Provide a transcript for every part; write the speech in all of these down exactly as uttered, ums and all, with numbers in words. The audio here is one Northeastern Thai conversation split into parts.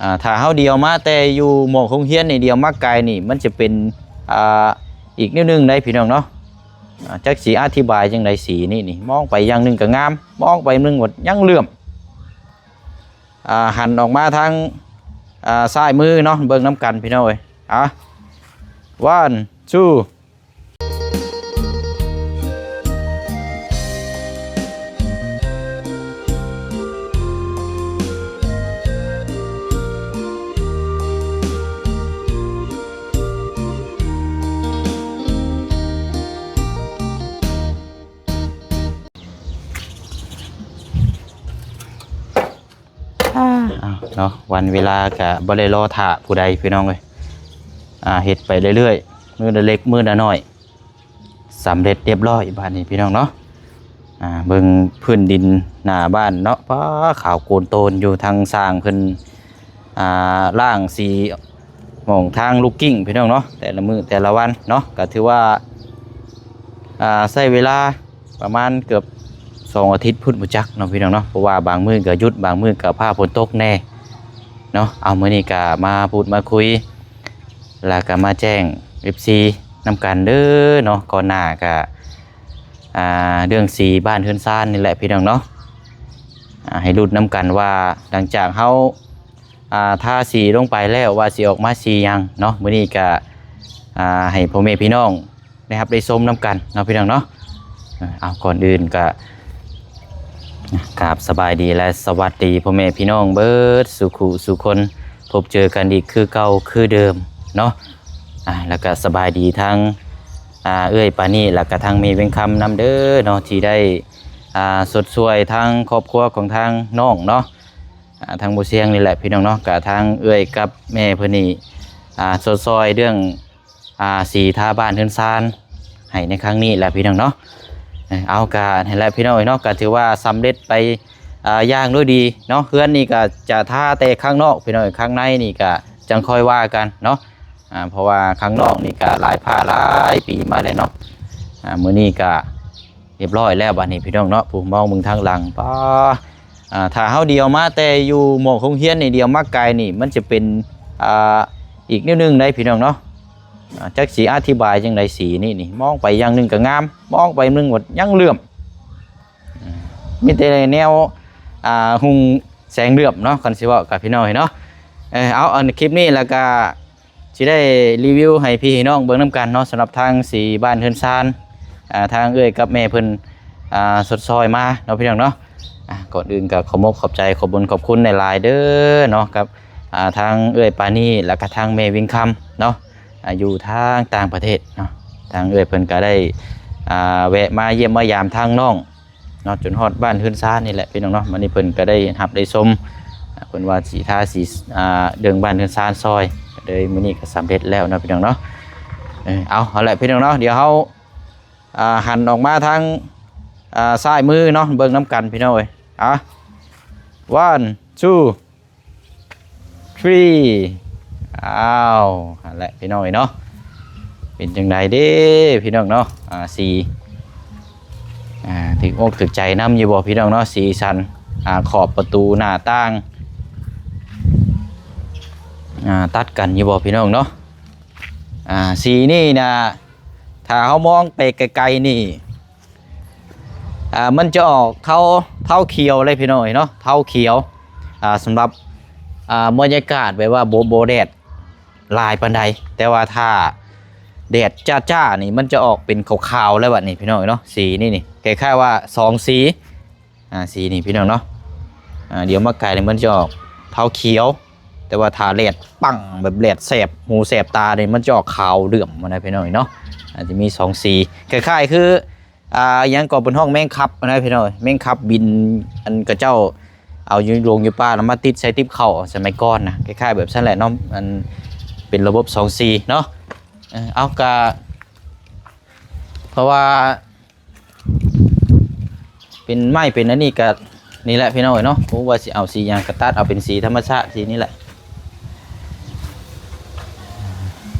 อ่าถ้าเฮาเดี่ยวมาแต่อยู่หม่องโรงเรียนนี่ เดี่ยวมาไกลนี่ มันจะเป็นอ่าอีกแนวหนึ่งได้พี่น้องเนาะ อ่าจักสิอธิบายจั่งใด สีนี่นี่ มองไปอย่างหนึ่งก็งาม มองไปหนึ่งก็ยังเหลื่อม อ่าหันออกมาทางอ่าซ้ายมือเนาะ เบิ่งนำกันพี่น้องเอ้ย อ่ะ one two อ้าวเนาะ วันเวลากะบ่ได้รอท่าผู้ใดพี่น้องเอ้ย อ่าเฮ็ดไปเรื่อยๆ มื้อละเล็กมื้อละน้อย สำเร็จเรียบร้อยบาดนี้พี่น้องเนาะ อ่าเบิ่งพื้นดินหน้าบ้านเนาะ ป๊า ขาวโกลนโตนอยู่ ทางสร้างเพิ่น อ่าล้างสีหม่องทางลูกกิ้งพี่น้องเนาะ แต่ละมื้อแต่ละวันเนาะ ก็ถือว่า อ่าใช้เวลาประมาณเกือบสองอาทิตย์พุ้นบ่จักเนาะพี่น้องเนาะ เพราะว่าบางมื้อก็หยุด บางมื้อก็ฟ้าฝนตกแน่เนาะ เอามื้อนี้ก็มาพูดมาคุย แล้วก็มาแจ้ง เอฟซี นำกันเด้อเนาะ ก่อนหน้าก็อ่าเรื่องสีบ้านเฮือนซานนี่แหละพี่น้องเนาะ อ่าให้ลุ้นนำกันว่าหลังจากเฮาอ่าทาสีลงไปแล้ว ว่าสิออกมาสีหยังเนาะ มื้อนี้ก็อ่าให้พ่อแม่พี่น้องได้รับได้ชมนำกันเนาะพี่น้องเนาะ อ่าเอาก่อนอื่นก็กราบสบายดีและสวัสดีพ่อแม่พี่น้องเบิดสู่คู่สู่คน พบเจอกันอีกคือเก่าคือเดิมเนาะ อ่าแล้วก็สบายดีทั้งอ่าเอื้อยปานี่ แล้วก็ทั้งแม่เวียงคำนำเด้อเนาะ ที่ได้อ่าชดช่วยทั้งครอบครัวของทางน้องเนาะ อ่าทางบ่เสียงนี่แหละพี่น้องเนาะ กะทางเอื้อยกับแม่เพิ่นนี่อ่าชดช่วยเรื่องอ่าสีทาบ้านเฮือนซานให้ในครั้งนี้แหละพี่น้องเนาะ เอ่อเอากะนั่นแหละพี่น้องเอ้ยเนาะ ก็ถือว่าสำเร็จไปอ่าอย่างด้วยดีเนาะ เฮือนนี่ก็จะทาแต่ข้างนอกพี่น้องเอ้ย ข้างในนี่ก็จั่งค่อยว่ากันเนาะ อ่าเพราะว่าข้างนอกนี่ก็หลายผ้าหลายปีมาแล้วเนาะ อ่ามื้อนี้ก็เรียบร้อยแล้วบาดนี้พี่น้องเนาะ ผู้มองเบิ่งทางหลัง ป๊า อ่าถ้าเฮาเดี่ยวมาแต่อยู่หม่องโรงเรียนนี่ เดี่ยวมาไกลนี่ มันจะเป็นอ่าอีกแนวหนึ่งได้พี่น้องเนาะ อ่าจักสิอธิบายจั่งใด สีนี่นี่ มองไปอย่างหนึ่งก็งาม มองไปหนึ่งก็ยังเหลื่อม มีแต่แนวอ่าฮุ่งแสงเหลื่อมเนาะ คันสิเว้ากับพี่น้องเนาะ เออเอาอันคลิปนี้แล้วก็ สิได้รีวิวให้พี่ให้น้องเบิ่งนำกันเนาะ สำหรับทางสีบ้านเฮือนซาน อ่าทางเอื้อยกับแม่เพิ่นอ่าชดช่วยมาเนาะพี่น้องเนาะ อ่าก่อนอื่นก็ขอมกขอบใจขอบบุญขอบคุณหลายๆเด้อเนาะ กับอ่าทางเอื้อยปานี่ แล้วก็ทางแม่เวียงคำเนาะ อ่าอยู่ทางต่างประเทศเนาะ ทางเอื้อยเพิ่นก็ได้อ่าแวะมาเยี่ยมมายามทางน้อง เนาะ จนฮอดบ้านเฮือนซานนี่แหละพี่น้องเนาะ มื้อนี้เพิ่นก็ได้รับได้ชม อ่าเพิ่นว่าสิทาสีอ่าเรื่องบ้านเฮือนซานซอย ก็เลยมื้อนี้ก็สำเร็จแล้วเนาะพี่น้องเนาะ เออเอาเอาละพี่น้องเนาะ เดี๋ยวเฮาอ่าหันออกมาทางอ่าซ้ายมือเนาะ เบิ่งนำกันพี่น้องเอ้ย อ่ะ one two three อ้าวนั่นแหละพี่น้องเอ้ยเนาะ เป็นจั่งใดเด้พี่น้องเนาะ อ่าสีอ่าถืกอกถืกใจนำอยู่บ่พี่น้องเนาะ สีสัน อ่าขอบประตูหน้าต่าง อ่าตัดกันอยู่บ่พี่น้องเนาะ อ่าสีนี่นะถ้าเฮามองไปไกลๆนี่ อ่ามันจะออกเทาเทาเขียวเลยพี่น้องเอ้ยเนาะ เทาเขียว อ่าสำหรับอ่าบรรยากาศแบบว่าบ่บ่แดดหลายปานใด แต่ว่าถ้าแดดจ้าๆนี่ มันจะออกเป็นขาวๆแล้วบัดนี้พี่น้องเอ้ยเนาะ สีนี่นี่ คล้ายๆว่าสองสี อ่าสีนี่พี่น้องเนาะ อ่าเดี๋ยวมาไกลนี่มันจะออกเทาเขียว แต่ว่าถ้าแดดปังแบบแดดแสบหูแสบตาเนี่ย มันจะออกขาวเหลื่อมมานะพี่น้องเนาะ อาจจะมีสองสี คล้ายๆคือ อ่าอิหยังก็เป็นห้องแมงคับนะพี่น้อง แมงคับบิน อันกะเจ้าเอาอยู่โรงอยู่ป่าแล้วมาติดใส่ติ๊บเข้าสมัยก่อนนะ คล้ายๆแบบซั่นแหละเนาะ มันเป็นระบบสองสีเนาะ เออเอากะ เพราะว่า เป็นไม้เป็นอันนี้กะ นี่แหละพี่น้องเอ้ยเนาะ ผมว่าสิเอาสีหยังกะตัดเอาเป็นสีธรรมชาติสีนี่แหละ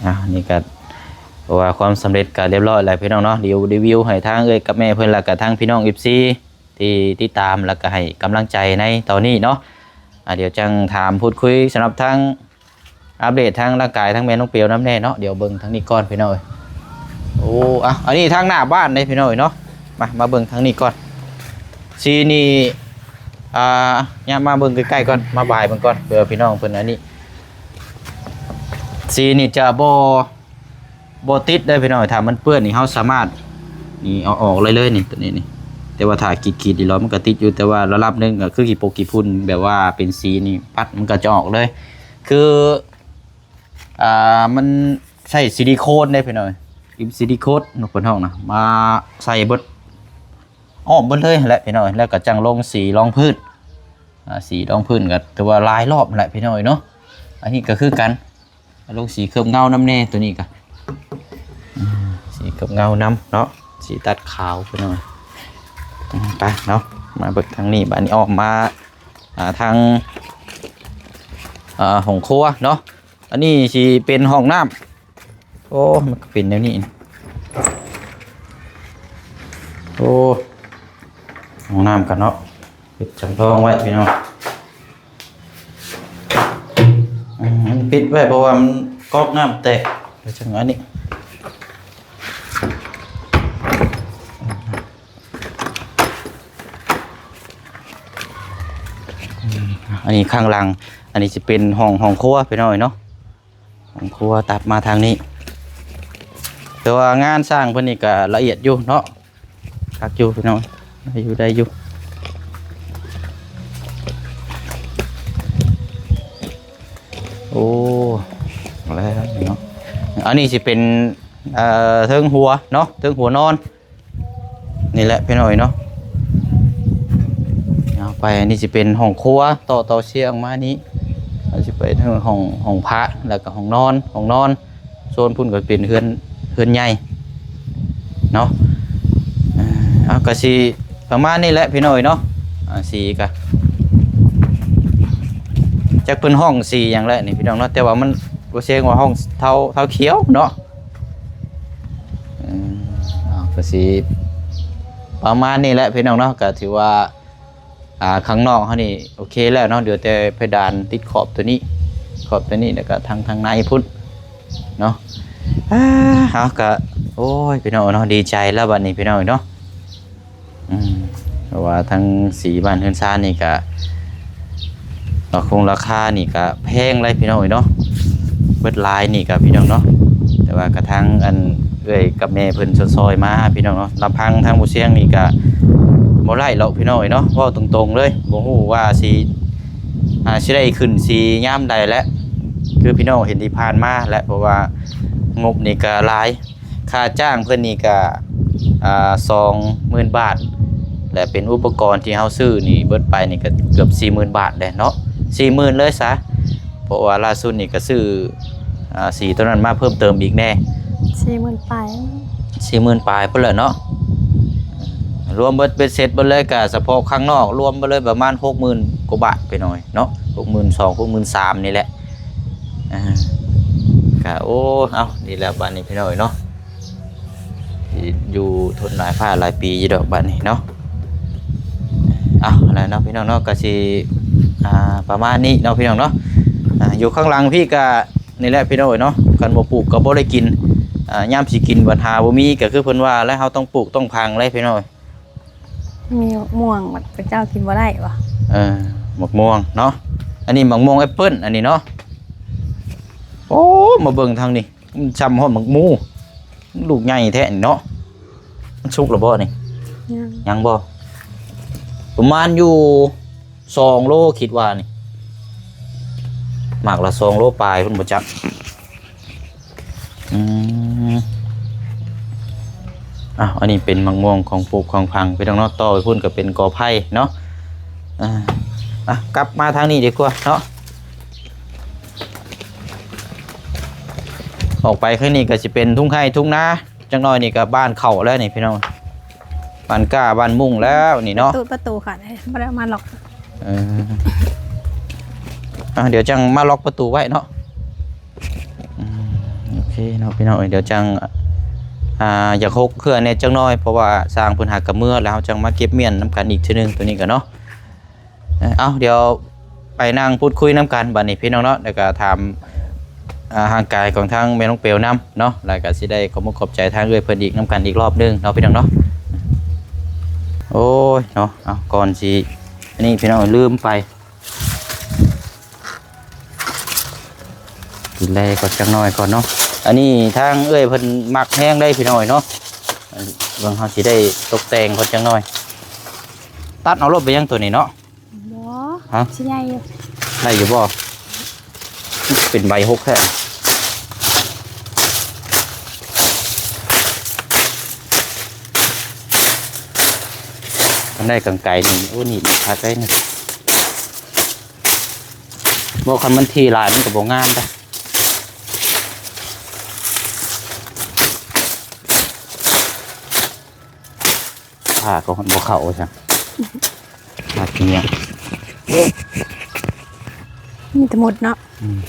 อ่ะนี่กะ เพราะว่าความสำเร็จกะเรียบร้อยแล้วพี่น้องเนาะ เดี๋ยวรีวิวให้ทางเอื้อยกับแม่เพิ่น แล้วกะทางพี่น้อง เอฟซี ที่ติดตาม แล้วกะให้กำลังใจในตอนนี้เนาะ อ่า เดี๋ยวจั่งถามพูดคุยสำหรับทั้งอัปเดตทั้งร่างกายทั้งแม่น้องเปียวนำแน่เนาะ เดี๋ยวเบิ่งทางนี้ก่อนพี่น้องเอ้ย โอ้ อ่ะ อันนี้ทางหน้าบ้านเลยพี่น้องเอ้ยเนาะ มา มาเบิ่งทางนี้ก่อน สีนี่ อ่า เนี่ย มาเบิ่งใกล้ๆก่อน มาบ่ายเบิ่งก่อน เพื่อพี่น้องเพิ่นอันนี้ สีนี่จะบ่ บ่ติดเด้อพี่น้อง ถ้ามันเปื้อนนี่ เราสามารถ นี่ เอาออกเลยเลยนี่ ตัวนี้นี่ แต่ว่าถ้าขีดๆอีหลีมันก็ติดอยู่ แต่ว่าระดับหนึ่งก็คือขี้ปกขี้ฝุ่น แบบว่าเป็นสีนี่ ปั๊บ มันก็จะออกเลย คือ อ่า มันใช้ซิลิโคนเด้อพี่น้อง อิมซิลิโคนเนาะ เพิ่นฮ้องนะ มาใส่เบิด อ้อมเบิดเลยแหละพี่น้อง แล้วก็จั่งลงสีรองพื้น อ่า สีรองพื้นก็ถือว่าหลายรอบแหละพี่น้องเนาะ อันนี้ก็คือกัน ลงสีเคลือบเงานำแน่ตัวนี้ก็ อืม สีเคลือบเงานำเนาะ สีตัดขาวพี่น้อง อืม ไปเนาะ มาเบิ่งทางนี้ บัดนี้อ้อมมา อ่า ทาง อ่า ห้องครัวเนาะ อันนี้สิเป็นห้องน้ำ โอ้ มันก็เป็นแนวนี้ โอ้ ห้องน้ำกันเนาะ ปิดจำลองไว้พี่น้อง อืม มันปิดไว้เพราะว่ามันก๊อกน้ำแตก เดี๋ยวจังอันนี้ อืม อันนี้ข้างหลัง อันนี้จะเป็นห้อง ห้องครัวพี่น้องเนาะ ห้องครัวตัดมาทางนี้ แต่ว่างานสร้างเพิ่นนี่ก็ละเอียดอยู่เนาะ คักอยู่พี่น้อง ได้อยู่ ได้อยู่ โอ้ แล้วเนาะ อันนี้สิเป็น เอ่อ เทิงหัวเนาะ เทิงหัวนอน นี่แหละพี่น้องเนาะ เอาไป อันนี้สิเป็นห้องครัว ต่อ ต่อเสียงมานี้ อาจจะไปทางห้อง ห้องพระ แล้วก็ห้องนอน ห้องนอน โซนพุ่นก็เป็นเฮือน เฮือนใหญ่เนาะ อ่า เอาก็สิประมาณนี้แหละพี่น้องเนาะ อ่า สีก็ จักเพิ่นฮ้องสีหยังแหละนี่พี่น้องเนาะ แต่ว่ามันบ่เชิงว่าฮ้องเทา เทาเขียวเนาะ อืม เอาก็สิประมาณนี้แหละพี่น้องเนาะ ก็ถือว่า อ่า ข้างนอกเฮานี่โอเคแล้วเนาะ เหลือแต่เพดานติดขอบตัวนี้ ขอบตัวนี้ แล้วก็ทาง ทางในพุ้นเนาะ อ่า เอาก็ โอ้ย พี่น้องเนาะ ดีใจแล้วบัดนี้พี่น้องเนาะ อืม เพราะว่าทั้งสีบ้านเฮือนซานนี่ก็ ราคงราคานี่ก็แพงเลยพี่น้องเอ้ยเนาะ เบิดหลายนี่ก็พี่น้องเนาะ แต่ว่ากระทั่งอันเอื้อยกับแม่เพิ่นซอยๆมาพี่น้องเนาะ ลำพังทางบ่เสียงนี่ก็บ่ได้หรอกพี่น้องเอ้ยเนาะ เว้าตรงๆเลย บ่ฮู้ว่าสิ อ่า สิได้ขึ้นสียามใดแหละ คือพี่น้องเห็นที่ผ่านมาแหละ เพราะว่างบนี่ก็หลาย ค่าจ้างเพิ่นนี่ก็ อ่า สองหมื่นบาท และเป็นอุปกรณ์ที่เฮาซื้อนี่เบิดไปนี่ก็เกือบสี่หมื่นบาทแล้วเนาะ สี่หมื่นเลยซะ เพราะว่าล่าสุดนี่ก็ซื้อ อ่า สีตัวนั้นมาเพิ่มเติมอีกแน่ สี่หมื่นปลาย สี่หมื่นปลายพุ้นแหละเนาะ รวมเบิดเบ็ดเสร็จเบิดเลยก็เฉพาะข้างนอก รวมเบิดเลยประมาณหกหมื่นกว่าบาทไปหน่อยเนาะ หกหมื่นสอง หกหมื่นสามนี่แหละ อ่า ก็ โอ้ เอ้า นี่แหละบัดนี้พี่น้องเอ้ยเนาะ อยู่ทนหลายฟ้าหลายปีอยู่ดอกบัดนี้เนาะ เอาแล้วเนาะพี่น้องเนาะ ก็สิ อ่า ประมาณนี้เนาะพี่น้องเนาะ อ่า อยู่ข้างหลังพี่ก็นี่แหละพี่น้องเอ้ยเนาะ คันบ่ปลูกก็บ่ได้กิน อ่า ยามสิกินบัดหาบ่มี ก็คือเพิ่นว่าแล้ว เฮาต้องปลูกต้องพังเลยพี่น้องเอ้ย มีมะม่วงบัดพระเจ้ากินบ่ได้บ่ เออ มะม่วงเนาะ อันนี้มะม่วงแอปเปิ้ลอันนี้เนาะ โอ้ มาเบิ่งทางนี้ มันช่ำฮอดหมากหมู่ ลูกใหญ่แท้นี่เนาะ มันสุกแล้วบ่นี่ ยัง ยังบ่ ประมาณอยู่สองโลคิดว่านี่ หมากละสองโลปลายพุ้นบ่จัก อืม อ้าว อันนี้เป็นมะม่วงของปลูกของพัง พี่น้องเนาะ ต่อไปพุ้นก็เป็นกอไผ่เนาะ อ่า อ่ะ กลับมาทางนี้ดีกว่าเนาะ ออกไปข้างนี้ก็สิเป็นทุ่งไร่ทุ่งนา จักหน่อยนี่ก็บ้านเขาแล้วนี่พี่น้อง บ้านก้าบ้านมุ่งแล้วนี่เนาะ ประตู ประตูค่ะ บ่ได้เอามาล็อก เออ อ่ะ เดี๋ยวจั่งมาล็อกประตูไว้เนาะ อืม โอเคเนาะพี่น้องเอ้ย เดี๋ยวจั่ง อ่า อยากหกเครื่องแน่จักหน่อย เพราะว่าสร้างเพิ่นหากะเมือแล้ว เฮาจั่งมาเก็บเมี้ยนนำกันอีกเทื่อนึง ตัวนี้ก็เนาะ เอ้า เดี๋ยว ไปนั่งพูดคุยนำกันบัดนี้พี่น้องเนาะ แล้วก็ถาม อ่า ร่างกายของทางแม่น้องเปลนำเนาะ แล้วก็สิได้ขอบมุกขอบใจทางเอื้อยเพิ่นอีกนำกันอีกรอบหนึ่งเนาะพี่น้องเนาะ โอ้ยเนาะ เอา ก่อนสิ อันนี้พี่น้องลืมไป กินแลก่อนจักหน่อยก่อนเนาะ อันนี้ทางเอื้อยเพิ่นมักแฮงได้พี่น้องเนาะ เบิ่งเฮาสิได้ตกแต่งก่อนจักหน่อย ตัดเอารถไปยังตัวนี้เนาะ บ่ ฮะ สิใหญ่อยู่ ได้อยู่บ่ เป็นใบหกแท้ มันได้กรรไกรนี่ โอ้ นี่คักได้นี่ บ่ คันมันทีหลายมันก็บ่งามเด้ ผ้าก็บ่เข้าซั่น ผ้าขี้เหนียว มีแต่มดเนาะ อืม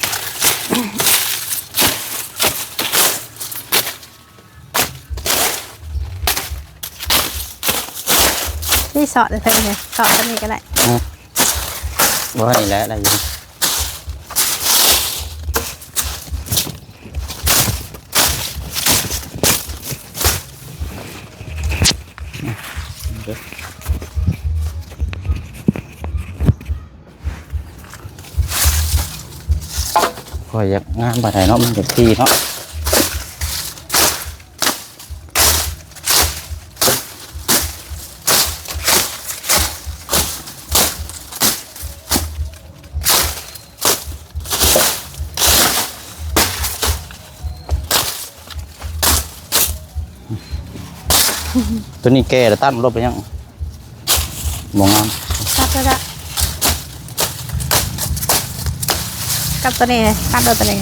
นี่เสาะเลยเพิ่นเนี่ย เสาะตัวนี้ก็ได้ อืม บ่ให้แล้ว ได้อยู่ ข้อยอยากงามปานใดเนาะ มันอยากที่เนาะ ตัวนี้แก่แล้วตัดมันลบไปยัง บ่งาม ตัดแล้วละ กับตัวนี้ ตัดเอาตัวนี้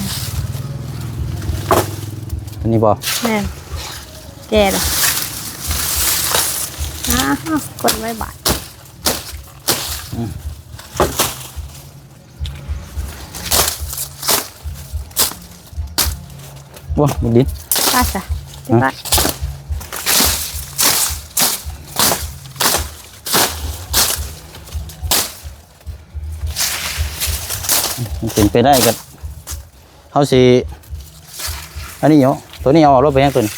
ตัวนี้บ่ แม่น แก่ละ อ้าว กดไว้บาด อืม โอ้ย มันดิน ไปซะ ฮะ ไป มันเป็นไปได้ก็ เฮาสิ อันนี้เนาะ ตัวนี้เอาออกรถไปยังตัวนี้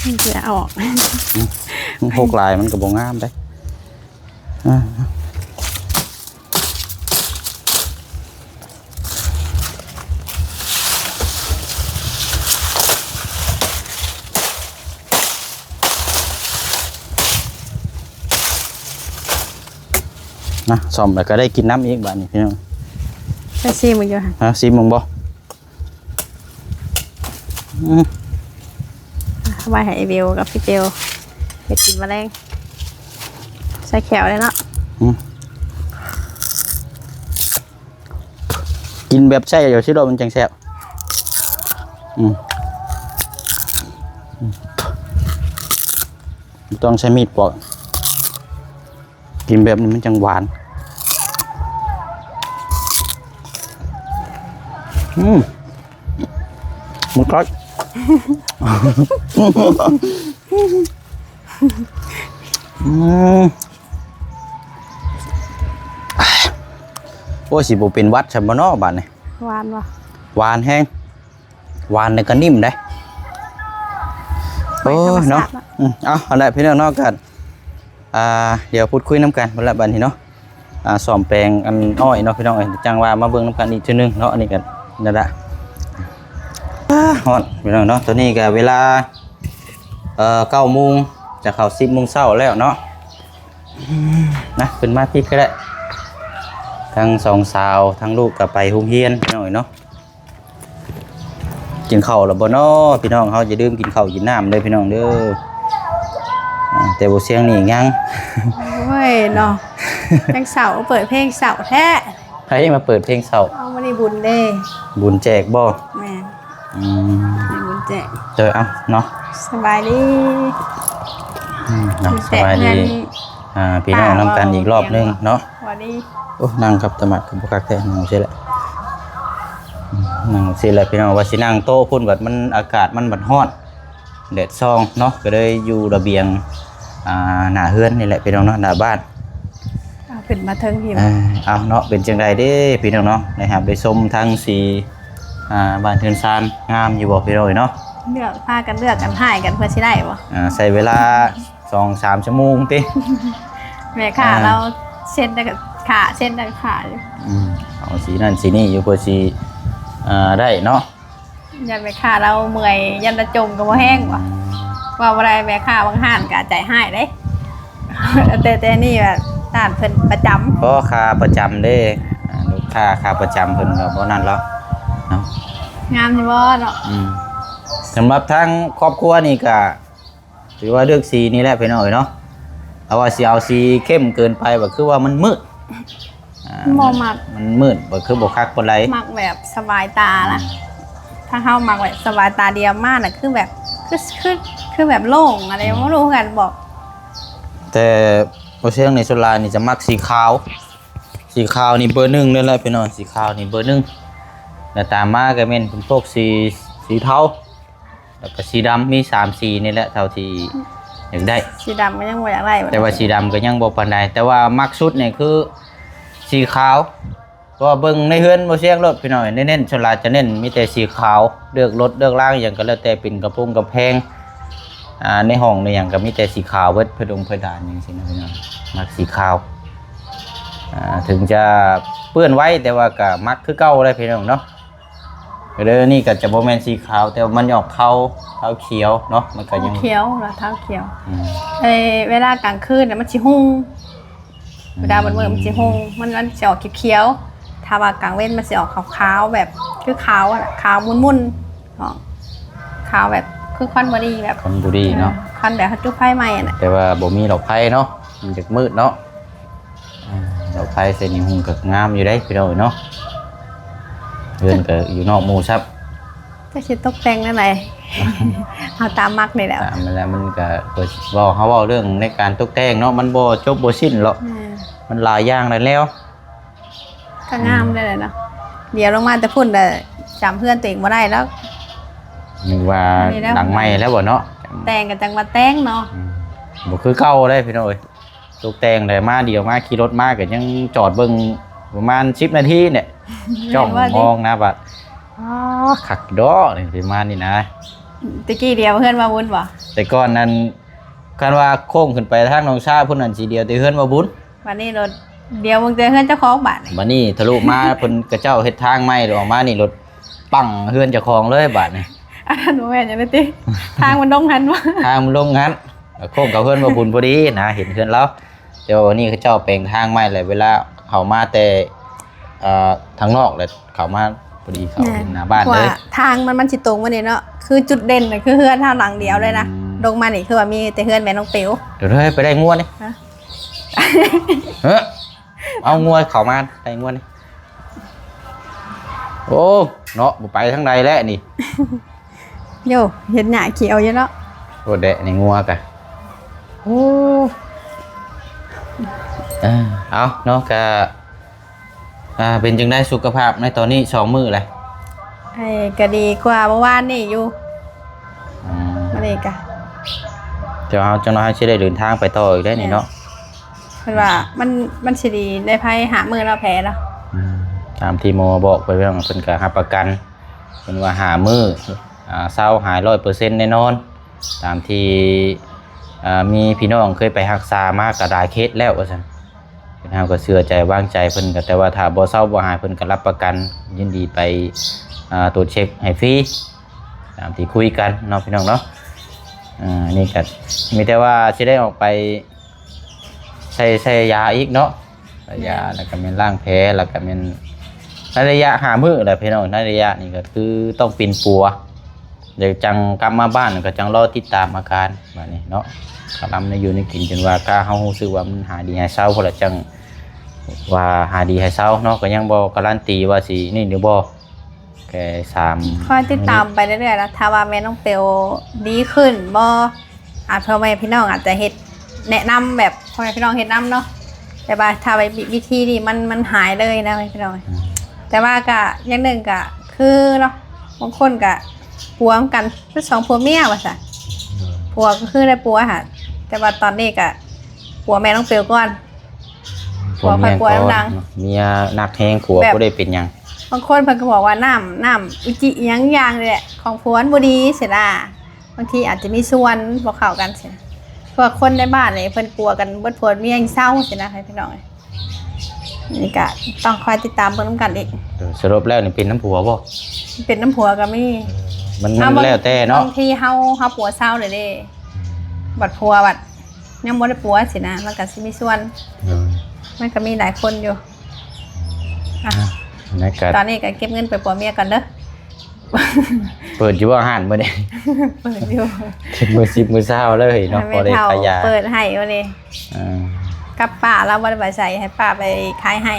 มันจะเอาออก อืม มันหกหลายมันก็บ่งามเด้ อ่า นะ ซ่อมแล้วก็ได้กินน้ำอีกบาดนี้พี่น้อง ไปซีมึงอยู่หั่น ฮะ ซีมึงบ่ อืม เอาไว้ให้ไอ้เบลกับพี่เปลเฮ็ดกินมื้อแลง ใส่แขวเลยเนาะ อืม กินแบบใส่อยู่ที่รถมันจังแซ่บ อืม อืม ต้องใช้มีดปอก กินแบบนี้มันจังหวาน อืม มันก็ อืม โอ้ย สิบ่เป็นหวัดซะบ่เนาะบาดนี้ หวานบ่ หวานแฮง หวานแล้วก็นิ่มเด้ ไปธรรมชาติ โอ้ยเนาะ เนาะ อืม เอา เอาละพี่น้องเนาะ ก็ อ่า เดี๋ยวพูดคุยนำกันพุ่นละบัดนี้เนาะ อ่า ซ่อมแปลงอันอ้อยเนาะพี่น้องเอ้ย จั่งว่ามาเบิ่งนำกันอีกเทื่อนึงเนาะ อันนี้ก็นั่นละ อ่า ฮ้อนพี่น้องเนาะ ตอนนี้ก็เวลา เอ่อ เก้าโมง จะเข้าสิบโมงเช้าแล้วเนาะ นะ ขึ้นมาพี้ก็ได้ ทั้งสองสาว ทั้งลูกก็ไปโรงเรียนพี่น้องเอ้ยเนาะ กินข้าวแล้วบ่น้อพี่น้อง เฮาอย่าลืมกินข้าวกินน้ำเด้อพี่น้องเด้อ อ่า แต่บ่เสียงนี่ยัง โอ้ยเนาะ เพลงเศร้า เปิดเพลงเศร้าแท้ ไผมาเปิดเพลงเศร้า เอามื้อนี้บุญเด้ บุญแจกบ่ แม่น อืม มีบุญแจก เจอเอาเนาะ สบายดี อืม เนาะ บุญแจก สบายดี เงิน อ่า พี่น้องนำกันอีกรอบหนึ่งเนาะ สวัสดี โอ้ นั่งครับ ตะหมัดกับบ่คักแท้ นั่งเสียแหละ นั่งสิแหละพี่น้อง ว่าสินั่งโต๊ะพุ่น บัดมันอากาศมันบัดฮ้อน แดดส่องเนาะ ก็เลยอยู่ระเบียง อ่า หน้าเฮือนนี่แหละพี่น้องเนาะ หน้าบ้าน ขึ้นมาเทิงพี้ อ่า เอาเนาะ เป็นจังใดเด้พี่น้องเนาะ ได้รับได้ชมทั้งสี อ่า บ้านเฮือนซานงามอยู่บ่พี่น้องเนาะ เลือก พากันเลือกกัน อ่า ถ่ายกันเพื่อสิได้บ่ อ่า ใช้เวลาสองสามชั่วโมงติ แม่ค้า อ่า เราเซ็นได้ก็ค่ะ เซ็นได้ก็ค่ะอยู่ อืม เอาสีนั่นสีนี่อยู่เพื่อสิ อ่า ได้เนาะ ย่านแม่ค้าเราเมื่อย ย่านเราจมก็บ่แฮงบ่ อืม ว่าบ่ได้ แม่ค้าบางห้านก็ใจฮ้ายเด้ แต่ แต่นี่แบบร้านเพิ่นประจำ เพราะขาประจำเด้ อ่า ลูกค้าขาประจำเพิ่นก็บ่นั่นแล้วเนาะ งามอยู่บ่เนาะ อืม สำหรับทางครอบครัวนี่ก็ถือว่าเลือกสีนี่แหละพี่น้องเอ้ยเนาะ เอาว่าสิเอาสีเข้มเกินไปบ่คือว่ามันมืด อ่า บ่มัก มันมืดบ่คือบ่คักปานใด มักแบบสบายตานะ อืม ถ้าเฮามักแบบสบายตาเดียวมาน่ะ คือแบบ คือ คือ คือแบบโล่งอะไร อืม บ่รู้คือกันบอก แต่บ่เสียงในส่วนหลายนี่จะมักสีขาว สีขาวนี่เบอร์หนึ่งเลยแหละพี่น้อง สีขาวนี่เบอร์หนึ่ง แล้วตามมาก็แม่นเป็นพวกสี สีเทา แล้วก็สีดำ มีสามสีนี่แหละเท่าที่อยากได้ สีดำก็ยังบ่อยากได้ แต่ว่าสีดำก็ยังบ่ปานใด แต่ว่ามักสุดนี่คือสีขาว เพราะว่าเบิ่งในเฮือนบ่เสียงรถพี่น้อง เน้นๆ ส่วนหลายจะเน้นมีแต่สีขาว เลือกรถเลือกล่างอิหยังก็แล้วแต่ เป็นกระโปรงกำแพง อ่า ในห้องในหยังก็มีแต่สีขาวเบิด เพดงเพดานจังซี่นะพี่น้อง มักสีขาว อ่า ถึงจะเปื้อนไว้แต่ว่าก็มักคือเก่าเลยพี่น้องเนาะ เด้อ นี่ก็จะบ่แม่นสีขาว แต่ว่ามันออกเทา เทาเขียวเนาะ มันก็ยัง เทาเขียว ละเทาเขียว อืม เอ้ย เวลากลางคืนน่ะมันสิฮุ่ง อืม เวลามันมืดมันสิฮุ่ง มัน มันสิออกเขียวๆ ถ้าว่ากลางเว็นมันสิออกขาวๆ แบบ คือขาวอะ ขาวมุ่นๆ เนาะ ขาวแบบ คือควันบุหรี่แบบ ควันบุหรี่เนาะ เออ ควันแบบเขาจุดไฟไหม้อะนะ แต่ว่าบ่มีดอกไฟเนาะ มันจะมืดเนาะ อ่า ดอกไฟใส่ในฮุ่งก็งามอยู่เด้พี่น้องเนาะ เฮือนก็อยู่นอกหมู่ซับ จะสิตกแต่งแนวใด เอาตามมักนี่แหละ ตามนั่นแหละ มันก็ เว้า เฮาเว้าเรื่องในการตกแต่งเนาะ มันบ่จบบ่สิ้นหรอก แม่น มันหลายอย่างหลายแนว ก็งามได้แหละเนาะ เดี๋ยวลงมาแต่พุ้นน่ะจำเฮือนตัวเองบ่ได้แล้ว นึกว่า อันนี้แล้ว หลังใหม่แล้วบ่เนาะ แต่งก็จังว่าแต่งเนาะ อืม บ่คือเก่าเลยพี่น้องเอ้ย ตกแต่งได้มาเดียวมา ขี่รถมาก็ยังจอดเบิ่งประมาณสิบนาทีเนี่ย จ้องมองนะบัด อ๋อ คักดอกนี่ประมาณนี้นะ ตะกี้เดียวเฮือนมาบุญบ่ แต่ก่อนนั้น คันว่าโค้งขึ้นไปทางหนองชาพุ้นนั่นสิเดียวแต่เฮือนมาบุญ บัดนี้รถเดียวเบิ่งแต่เฮือนเจ้าของบัดนี้ บัดนี้ทะลุมาเพิ่นกระเจ้าเฮ็ดทางใหม่ออกมานี่รถปังเฮือนเจ้าของเลยบัดนี้ อันนั้นบ่แม่นหยังเลยติ ทางมันลงหันบ่ ทางมันลงหัน โค้งกับเฮือนมาบุญพอดีนะ เห็นเฮือนเรา แต่ว่าวันนี้เขาเจ้าแปลงทางใหม่เลย เวลาเขามาแต่ เอ่อ ทางนอกเลย เขามาพอดีเขา แม่น เห็นหน้าบ้านเลย เพราะว่าทางมัน มันสิตรงมานี่เนาะ คือจุดเด่นน่ะคือเฮือนเฮาหลังเดียวเลยนะ อืม ลงมานี่คือว่ามีแต่เฮือนแม่น้องเปียว เดี๋ยวเฮ้ย ไปได้งัวนี่ ฮะ เฮ้ย เอางัวเขามา ได้งัวนี่ โอ้ เนาะ บ่ไปทางใดแล้วนี่ โย่ เห็นหญ้าเขียวอยู่เนาะ โอ้ แดะในงัวกะ โอ้ เออ เอาเนาะ กะ อ่า เป็นจังได๋สุขภาพในตอนนี้สองมื้อเลย เอ้ย ก็ดีกว่าเมื่อวานนี่อยู่ อืม มื้อนี้กะ เดี๋ยวเฮาจังน้อยเฮาสิได้เดินทางไปต่ออีกได้นี่เนาะ เพิ่นว่ามัน มันสิดีได้ภายห้ามื้อแล้วแผลแล้ว อืม ตามที่หมอบอกไปเพิ่น เพิ่นก็รับประกัน เพิ่นว่าห้ามื้อ อ่า เซาหายร้อยเปอร์เซ็นต์แน่นอน ตามที่ อ่า มีพี่น้องเคยไปรักษามาก็หลายเคสแล้วว่าซั่น เฮาก็เชื่อใจวางใจเพิ่นก็ แต่ว่าถ้าบ่เซาบ่หายเพิ่นก็รับประกันยินดีไป อ่า ตรวจเช็คให้ฟรี ตามที่คุยกันเนาะพี่น้องเนาะ อ่า นี่ก็มีแต่ว่าสิได้ออกไปใส่ ใส่ยาอีกเนาะ ใส่ยา แม่น แล้วก็แม่นล้างแผล แล้วก็แม่นในระยะห้ามื้อแหละพี่น้อง ในระยะนี้ก็คือต้องปิ่นปัว เดี๋ยวจังกลับมาบ้านก็จังรอติดตามอาการบัดนี้เนาะ กะลำในอยู่ในกินจนว่าถ้าเฮารู้สึกว่ามันหายดีหายเซาพอละจังว่าหายดีหายเซาเนาะ ก็ยังบ่การันตีว่าสินี่หรือบ่ แค่สาม คอยติดตามไปเรื่อยๆนะ ถ้าว่าแม่น้องเปียวดีขึ้นบ่ อ่ะ พ่อแม่พี่น้องอาจจะเฮ็ดแนะนำแบบพ่อแม่พี่น้องเฮ็ดนำเนาะ แต่ว่าถ้าวิ วิธีนี้มัน มันหายเลยนะพี่น้อง อืม แต่ว่าก็อย่างหนึ่งก็คือเนาะ บางคนก็ปัวกันคือสองผัวเมียว่าซะ อืม ผัวก็คือได้ปัวหั่น แต่ว่าตอนนี้ก็ปัวแม่น้องเปียวก่อน ผัวข้อยปวดน้ำหลัง เมียหนักแฮง ผัว แบบ บ่ได้เป็นหยัง บางคนเพิ่นก็บอกว่าน้ำ น้ำอุจจิอิหยังอย่างนี่แหละ ของผัวมันบ่ดีซี้นะ บางทีอาจจะมีส่วนบ่เข้ากันซี้นะ พวกคนในบ้านนี่เพิ่นปวดกันเบิดผัวเมียยังเศร้าซี้นะพี่น้อง นี่ก็ต้องคอยติดตามเบิ่งนำกันอีก เออ สรุปแล้วนี่เป็นนำผัวบ่ เป็นนำผัวก็มี เออ มัน เอา มัน บาง แล้วแต่เนาะ บางทีเฮา เฮาปวดเศร้าเลยเด้ บัดผัวบัดยังบ่ได้ปวดซี้นะ มันก็สิมีส่วน เออ มันก็มีหลายคนอยู่ อ่ะ ในการ ตอนนี้ก็เก็บเงินไปปวดเมียก่อนเด้อ เปิดอยู่บ่ห้านมื้อนี้ เปิดอยู่ เก็บมื้อสิบมื้อเช้าเลยเนาะ ให้แม่ พอได้ เฒ่า ขายยา เปิดให้มื้อนี้ อ่า กับป้า ลาวบ่ได้ไปไส ให้ป้าไปขายให้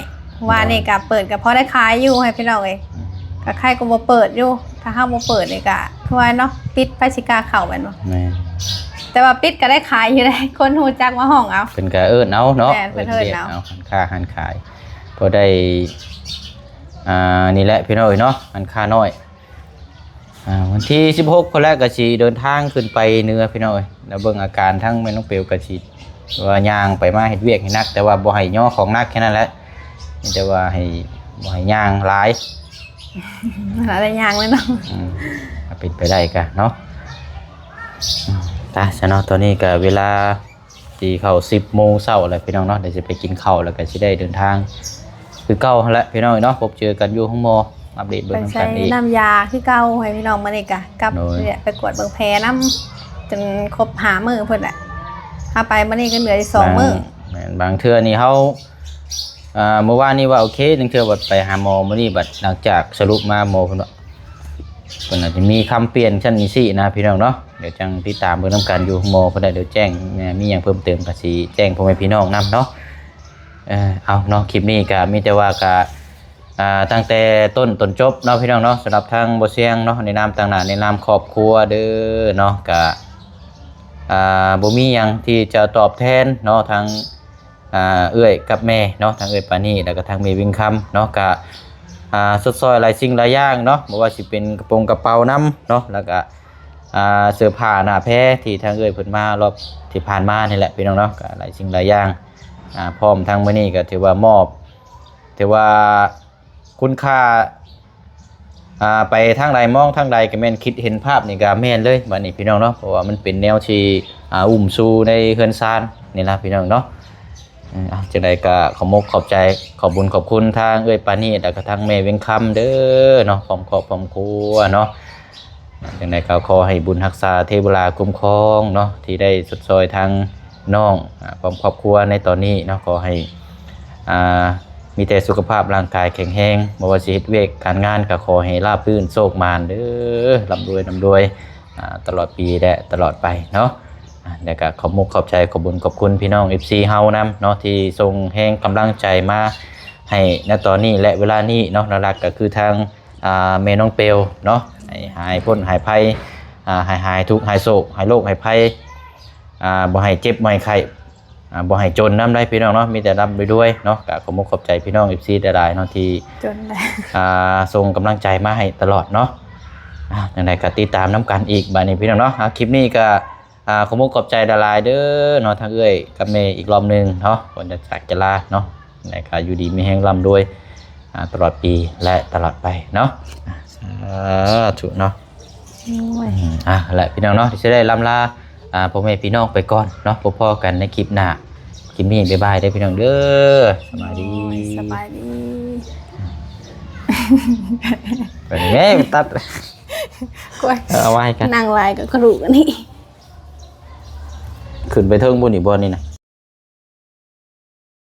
ว่านี่ก็เปิดก็พอได้ขายอยู่ให้พี่น้องเอ้ย อืม ก็ใครก็บ่เปิดอยู่ ถ้าเฮาบ่เปิดนี่ก็คือว่าเนาะ ปิด ไผสิกล้าเข้าแม่นบ่ แม่น แต่ว่าปิดก็ได้ขายอยู่เด้ คนฮู้จักมาฮ้องเอา เพิ่นก็เอิ้นเอาเนาะ แม่น เพิ่นเอิ้นเอา เอิ้นเอา ร้านค้าร้านขาย พอได้ อ่า นี่แหละพี่น้องเอ้ยเนาะ ร้านค้าน้อย อ่า วันที่สิบหกพุ้นแหละก็สิเดินทางขึ้นไปเหนือพี่น้องเอ้ย แล้วเบิ่งอาการทั้งแม่น้องเปลวก็สิว่าย่างไปมาเฮ็ดเวียกให้หนัก แต่ว่าบ่ให้ย่อของหนักแค่นั้นแหละ มีแต่ว่าให้ บ่ให้ย่างหลาย หลายอย่างเลยเนาะ อืม ถ้าเป็นไปได้ก็เนาะ อืม ตาซะเนาะ ตอนนี้ก็เวลา สิเข้าสิบโมงเช้าแล้วพี่น้องเนาะ เดี๋ยวสิไปกินข้าวแล้วก็สิได้เดินทาง คือเก่าหั่นแหละพี่น้องเนาะ พบเจอกันอยู่ห้องหมอ อัปเดตเบิ่งนำกันอีก ไปใส่น้ำยาคือเก่าให้พี่น้องมื้อนี้กะ กับ โดย เนี่ย ไปกวดเบิ่งแผลนำ จนครบห้ามื้อพุ้นแหละ ถ้าไปมื้อนี้ก็เหลืออีกสองมื้อ บาง แม่น บางเทื่อนี่เฮา อ่า เมื่อวานนี้ว่าโอเค บางเทื่อบัดไปหาหมอ มื้อนี้บัดหลังจากสรุปมาหมอเพิ่นว่า เพิ่นอาจจะมีคำเปลี่ยนซั่นจั่งซี้นะพี่น้องเนาะ เดี๋ยวจั่งติดตามเบิ่งนำกันอยู่ หมอเพิ่นได้เดี๋ยวแจ้ง มีหยังเพิ่มเติมก็สิแจ้งพ่อแม่พี่น้องนำเนาะ เออ เอาเนาะ คลิปนี้ก็มีแต่ว่าก็ อ่า ตั้งแต่ต้นตนจบเนาะพี่น้องเนาะ สำหรับทางบ่เสียงเนาะ ในนามต่างหน้า ในนามครอบครัวเด้อเนาะ ก็ อ่า บ่มีหยังที่จะตอบแทนเนาะ ทาง อ่า เอื้อยกับแม่เนาะ ทางเอื้อยปานี แล้วก็ทางแม่เวียงคำเนาะ ก็ อ่า ชดเชยหลายสิ่งหลายอย่างเนาะ บ่ว่าสิเป็นกระโปรงกระเป๋านำเนาะ แล้วก็ อ่า เสื้อผ้าหน้าแพรที่ทางเอื้อยเพิ่นมารอบที่ผ่านมานี่แหละพี่น้องเนาะ ก็หลายสิ่งหลายอย่าง อ่า พร้อมทั้งมื้อนี้ก็ถือว่ามอบ ถือว่าคุณค่า อ่า ไปทางใดมองทางใดก็แม่น คิดเห็นภาพนี่ก็แม่นเลยบัดนี้พี่น้องเนาะ เพราะว่ามันเป็นแนวที่ อ่า อุ้มชูในเฮือนซานนี่ล่ะพี่น้องเนาะ เออ เอา จั่งใดก็ขอบมกขอบใจ ขอบบุญขอบคุณทางเอื้อยปานี แล้วก็ทางแม่เวียงคำเด้อเนาะ พร้อมครอบพร้อมครัวเนาะ จั่งใดก็ขอให้บุญรักษาเทวราคุ้มครองเนาะ ที่ได้ชดเชยทางน้อง อ่า พร้อมครอบครัวในตอนนี้เนาะ ขอให้ อ่า มีแต่สุขภาพร่างกายแข็งแรง บ่ว่าสิเฮ็ดเวียกการงานก็ขอให้ราบรื่นโชคหมานเด้อ ร่ำรวยร่ำรวย อ่า ตลอดปีและตลอดไปเนาะ อ่า แล้วก็ขอบมกขอบใจ ขอบบุญขอบคุณพี่น้อง เอฟซี เฮานำเนาะ ที่ส่งแรงกำลังใจมาให้ ณ ตอนนี้และเวลานี้เนาะ หลักๆก็คือทาง อ่า แม่น้องเปลวเนาะ ให้หายพ้นหายภัย อ่า ให้หายทุกข์หายโศก หายโรคหายภัย อ่า บ่ให้เจ็บบ่ให้ไข้ อ่า บ่ให้จนนำได้พี่น้องเนาะ มีแต่ร่ำรวยๆเนาะ ก็ขอบมกขอบใจพี่น้อง เอฟซี หลายๆเนาะ ที่ จนได้ อ่า ส่งกำลังใจมาให้ตลอดเนาะ อ่า จั่งใดก็ติดตามนำกันอีกบัดนี้พี่น้องเนาะ อ่า คลิปนี้ก็ อ่า ขอบมกขอบใจหลายๆเด้อเนาะ ทางเอื้อยกับแม่อีกรอบหนึ่งเนาะ ก่อนจะจากจะลาเนาะ จั่งใดก็อยู่ดีมีแรงร่ำรวย อ่า ตลอดปีและตลอดไปเนาะ อ่า สาธุเนาะ โอ้ย อืม อ่ะ และพี่น้องเนาะ ที่จะได้ล่ำลา อ่า พ่อแม่พี่น้องไปก่อนเนาะ พบพ้อกันในคลิปหน้า คลิปนี้บ๊ายบายเด้อพี่น้องเด้อ สบายดี โอ้ย สบายดี เป็นไง ตัด กล้วย เอาไว้กัน นั่งลายกับกระดูกอันนี้ ขึ้นไปเทิงบนอีกบนนี่นะ